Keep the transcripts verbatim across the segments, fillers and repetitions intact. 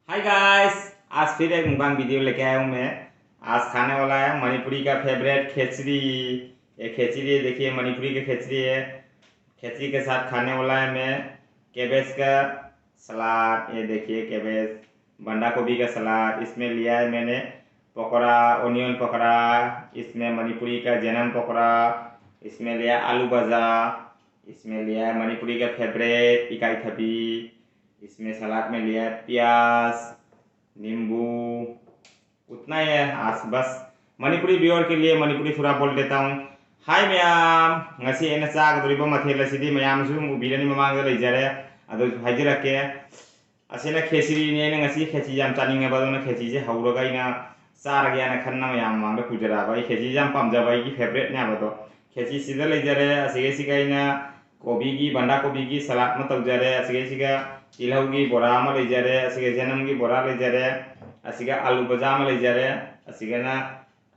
Hi guys, आज फिर एक मुकबांग वीडियो लेके आया हूँ मैं। आज खाने वाला है मणिपुरी का फेवरेट खिचड़ी। ये खिचड़ी है, देखिए, मणिपुरी का खिचड़ी है। खिचड़ी के साथ खाने वाला है मैं कैबेज का सलाद। ये देखिए, कैबेज, बंदा गोभी का सलाद। इसमें लिया है मैंने पकौड़ा, ऑनियन पकौड़ा। इसमें मणिपुरी का जनम पकौड़ा। इसमें लिया आलू भजा। इसमें लिया है मणिपुरी का फेवरेट इकाई थपी। इसमें सलाद में लिया है प्याज, नींबू, उतना ही है। आज बस मणिपुरी व्यूअर के लिए मणिपुरी थोड़ा बोल देता हूँ। हाय ꯃꯌꯥꯝ, ꯉꯁꯤ ꯑꯩꯅ ꯆꯥꯒꯗꯧꯔꯤꯕ ꯃꯊꯦꯜ ꯑꯁꯤꯗꯤ ꯃꯌꯥꯝꯅꯁꯨ ꯑꯗꯨꯝ ꯎꯕꯤꯔꯅꯤ, ꯃꯃꯥꯡꯗ ꯂꯩꯖꯔꯦ꯫ ꯑꯗꯨ ꯍꯥꯏꯖꯔꯛꯀꯦ, ꯑꯁꯤꯅ ꯈꯦꯆ꯭ꯔꯤꯅꯤ꯫ ꯑꯩꯅ ꯉꯁꯤ ꯈꯦꯆ꯭ꯔꯤ ꯌꯥꯝ ꯆꯥꯅꯤꯡꯉꯦꯕ, ꯑꯗꯨꯅ ꯈꯦꯆ꯭ꯔꯤꯁꯦ ꯍꯧꯔꯒ ꯑꯩꯅ ꯆꯥꯔꯒꯦ ꯍꯥꯏꯅ ꯈꯟꯅ ꯃꯌꯥꯝ ꯃꯃꯥꯡꯗ ꯄꯨꯖꯔꯛꯑꯕ꯫ ꯑꯩ ꯈꯦꯆ꯭ꯔꯤꯁꯦ ꯌꯥꯝ ꯄꯥꯝꯖꯕ, ꯑꯩꯒꯤ ꯐꯦꯕꯔꯦꯠꯅꯦꯕ꯫ ꯑꯗꯣ ꯈꯦꯆ꯭ꯔꯤꯁꯤꯗ ꯂꯩꯖꯔꯦ꯫ ꯑꯁꯤꯒꯩꯁꯤꯒ ꯑꯩꯅ ꯀꯣꯕꯤꯒꯤ, ꯕꯟꯗꯥ ꯀꯣꯕꯤꯒꯤ ꯁꯂꯥꯗ ꯑꯃ ꯇꯧꯖꯔꯦ꯫ ꯑꯁꯤꯒꯩꯁꯤꯒ ꯇꯤꯜꯍꯧꯒꯤ ꯕꯣꯔꯥ ꯑꯃ ꯂꯩꯖꯔꯦ꯫ ꯑꯁꯤꯒ ꯖꯦꯅꯝꯒꯤ ꯕꯣꯔꯥ ꯂꯩꯖꯔꯦ꯫ ꯑꯁꯤꯒ ꯑꯥꯂꯨ ꯕꯖꯥ ꯑꯃ ꯂꯩꯖꯔꯦ꯫ ꯑꯁꯤꯒꯅ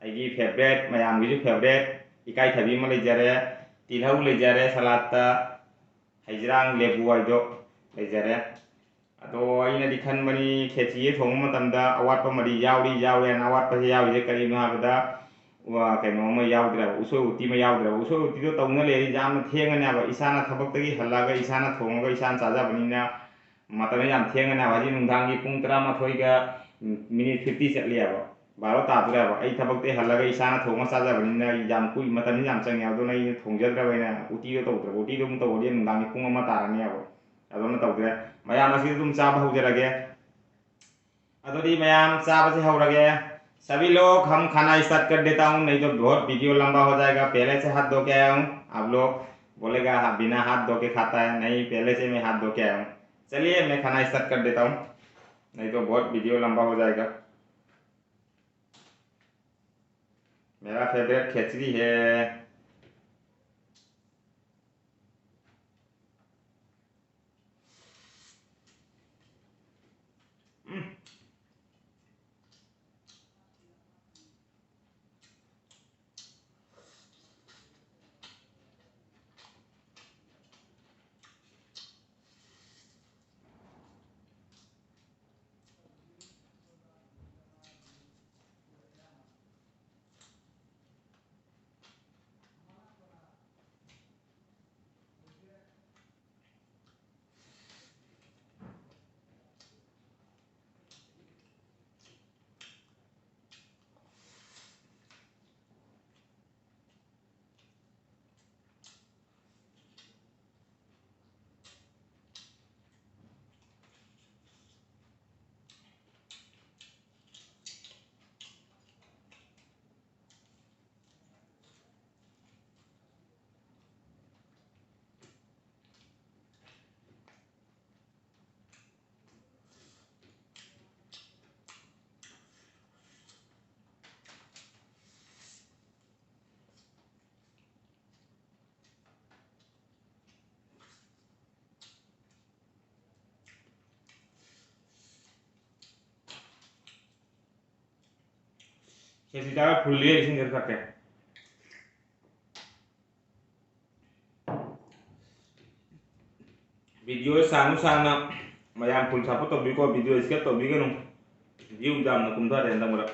ꯑꯩꯒꯤ ꯐꯦꯕꯔꯦꯠ, ꯃꯌꯥꯝꯒꯤꯁꯨ ꯐꯦꯕꯔꯦꯠ ꯏꯀꯥꯏꯊꯕꯤ ꯑꯃ ꯂꯩꯖꯔꯦ꯫ ꯇꯤꯜꯍꯧ ꯂꯩꯖꯔꯦ ꯁꯂꯥꯗꯇ꯫ ꯍꯩꯖꯤꯔꯥꯡ ꯂꯦꯕꯨ ꯍꯥꯏꯗꯣ ꯂꯩꯖꯔꯦ꯫ ꯑꯗꯣ ꯑꯩꯅꯗꯤ ꯈꯟꯕꯅꯤ, ꯈꯦꯆꯤ ꯊꯣꯡꯕ ꯃꯇꯝꯗ ꯑꯋꯥꯠꯄ ꯑꯃꯗꯤ ꯌꯥꯎꯔꯤ, ꯌꯥꯎꯔꯦꯅ꯫ ꯑꯋꯥꯠꯄꯁꯦ ꯌꯥꯎꯔꯤꯁꯦ ꯀꯔꯤꯅꯣ ꯍꯥꯏꯕꯗ, ꯋꯥ-, ꯀꯩꯅꯣ ꯑꯃ ꯌꯥꯎꯗ꯭ꯔꯦꯕ, ꯎꯁꯣꯏ ꯎꯇꯤ ꯑꯃ ꯌꯥꯎꯗ꯭ꯔꯦꯕ꯫ ꯎꯁꯣꯏ ꯎꯇꯤꯗꯣ ꯇꯧꯅ ꯂꯩꯔꯗꯤ ꯌꯥꯝꯅ ꯊꯦꯡꯉꯅꯦꯕ꯫ ꯏꯁꯥꯅ ꯊꯕꯛꯇꯒꯤ ꯍꯜꯂꯛꯑꯒ ꯏꯁꯥꯅ ꯊꯣꯡꯉꯒ ꯏꯁꯥꯅ ꯆꯥꯖꯕꯅꯤꯅ ꯃꯇꯝꯗ ꯌꯥꯝ ꯊꯦꯡꯉꯅꯦꯕ꯫ ꯍꯥꯏꯗꯤ ꯅꯨꯡꯗꯥꯡꯒꯤ ꯄꯨꯡ ꯇꯔꯥꯃꯥꯊꯣꯏꯒ ꯃꯤꯅꯤꯠ ꯐꯤꯐꯇꯤ ꯆꯠꯂꯦꯕ, ꯕꯥꯔꯣ ꯇꯥꯗꯣꯔꯦꯕ꯫ ꯑꯩ ꯊꯕꯛꯇꯒꯤ ꯍꯜꯂꯒ ꯏꯁꯥꯅ ꯊꯣꯡꯉ ꯆꯥꯖꯕꯅꯤꯅ ꯌꯥꯝ ꯀꯨꯏ, ꯃꯇꯝꯁꯤ ꯌꯥꯝ ꯆꯪꯉꯦ꯫ ꯑꯗꯨꯅ ꯑꯩꯅ ꯊꯣꯡꯖꯗ꯭ꯔꯕ, ꯑꯩꯅ ꯎꯇꯤꯗꯣ ꯇꯧꯗ꯭ꯔꯕ꯫ ꯎꯇꯤꯗꯣ ꯑꯃꯨꯛ ꯇꯧꯔꯗꯤ ꯅꯨꯡꯗꯥꯡꯒꯤ ꯄꯨꯡ ꯑꯃ ꯇꯥꯔꯅꯦꯕ꯫ ꯑꯗꯨꯅ ꯇꯧꯗ꯭ꯔꯦ꯫ ꯃꯌꯥꯝ ꯑꯁꯤꯗ ꯑꯗꯨꯝ ꯆꯥꯕ ꯍꯧꯖꯔꯒꯦ꯫ ꯑꯗꯨꯗꯤ ꯃꯌꯥꯝ ꯆꯥꯕꯁꯦ ꯍꯧꯔꯒꯦ꯫ सभी लोग, हम खाना स्टार्ट कर देता हूँ, नहीं तो बहुत वीडियो लंबा हो जाएगा। पहले से हाथ धो के आया हूँ। आप लोग बोलेगा, "हाँ, बिना हाथ धो के खाता है।" नहीं, पहले से मैं हाथ धो के आया हूँ। चलिए, मैं खाना स्टार्ट कर देता हूँ, नहीं तो बहुत वीडियो लंबा हो जाएगा। मेरा फेवरेट खिचड़ी है। ꯈꯦꯆꯤ ꯆꯥꯔ ꯐꯨꯜꯂꯤ, ꯏꯁꯤꯡ ꯈꯔ ꯊꯛꯀꯦ꯫ ꯚꯤꯗꯤꯑꯣ ꯁꯥꯡꯅ ꯁꯥꯡꯅ ꯃꯌꯥꯝ ꯐꯨꯜ ꯁꯞꯄꯣꯔꯠ ꯇꯧꯕꯤꯌꯨꯀꯣ, ꯚꯤꯗꯤꯑꯣ ꯏꯁꯀꯤꯞ ꯇꯧꯕꯤꯒꯅꯨ꯫ ꯚ꯭ꯌꯨ ꯌꯥꯝꯅ ꯀꯨꯝꯊꯔꯦ ꯍꯟꯗꯛ ꯃꯔꯛ꯫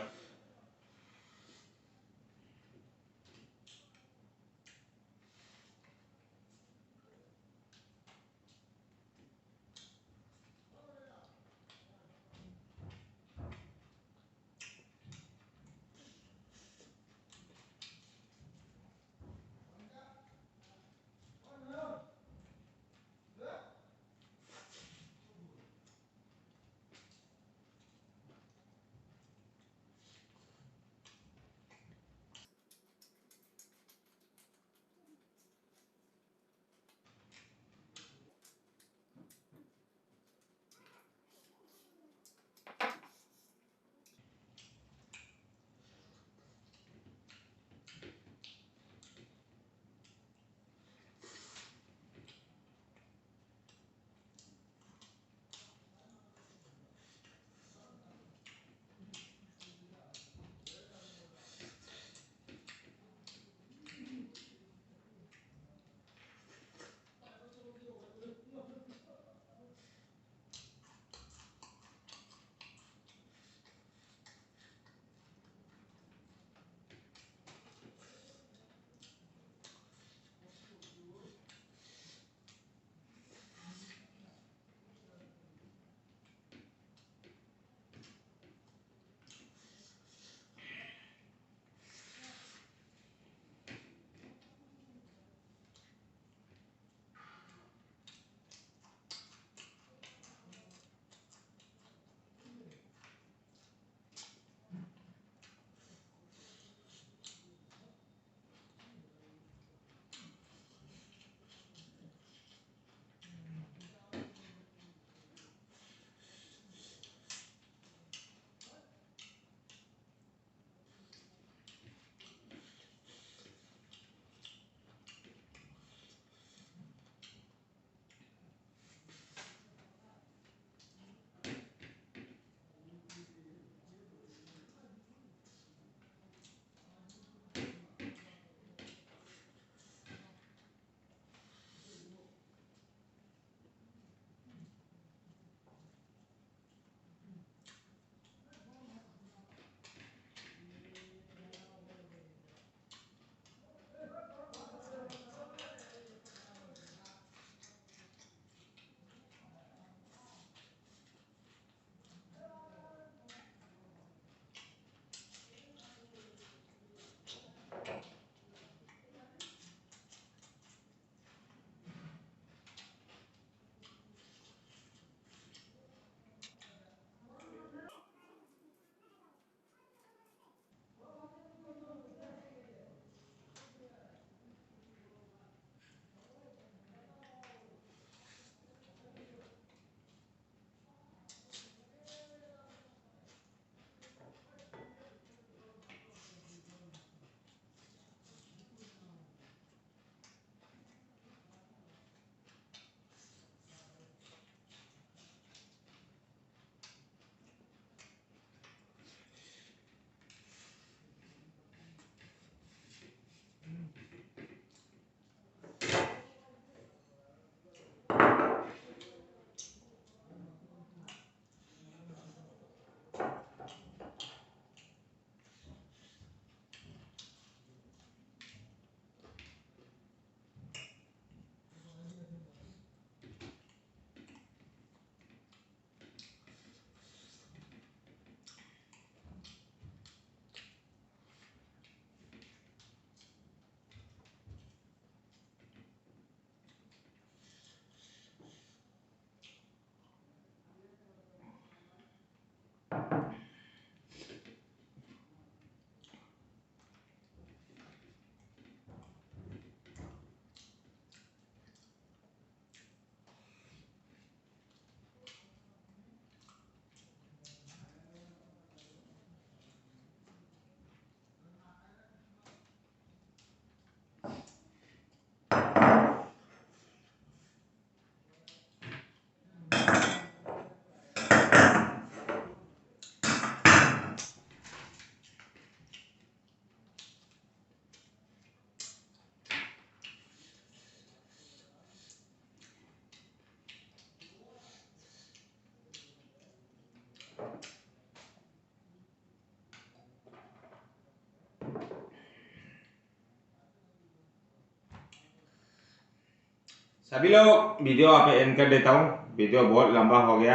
सभी लोग, वीडियो यहाँ पे एंड कर देता हूँ। वीडियो बहुत लंबा हो गया।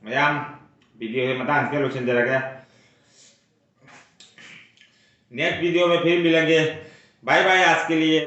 मैं वीडियो के मतांग से लोचन जरा गया। नेक्स्ट वीडियो में फिर मिलेंगे। बाय बाय आज के लिए।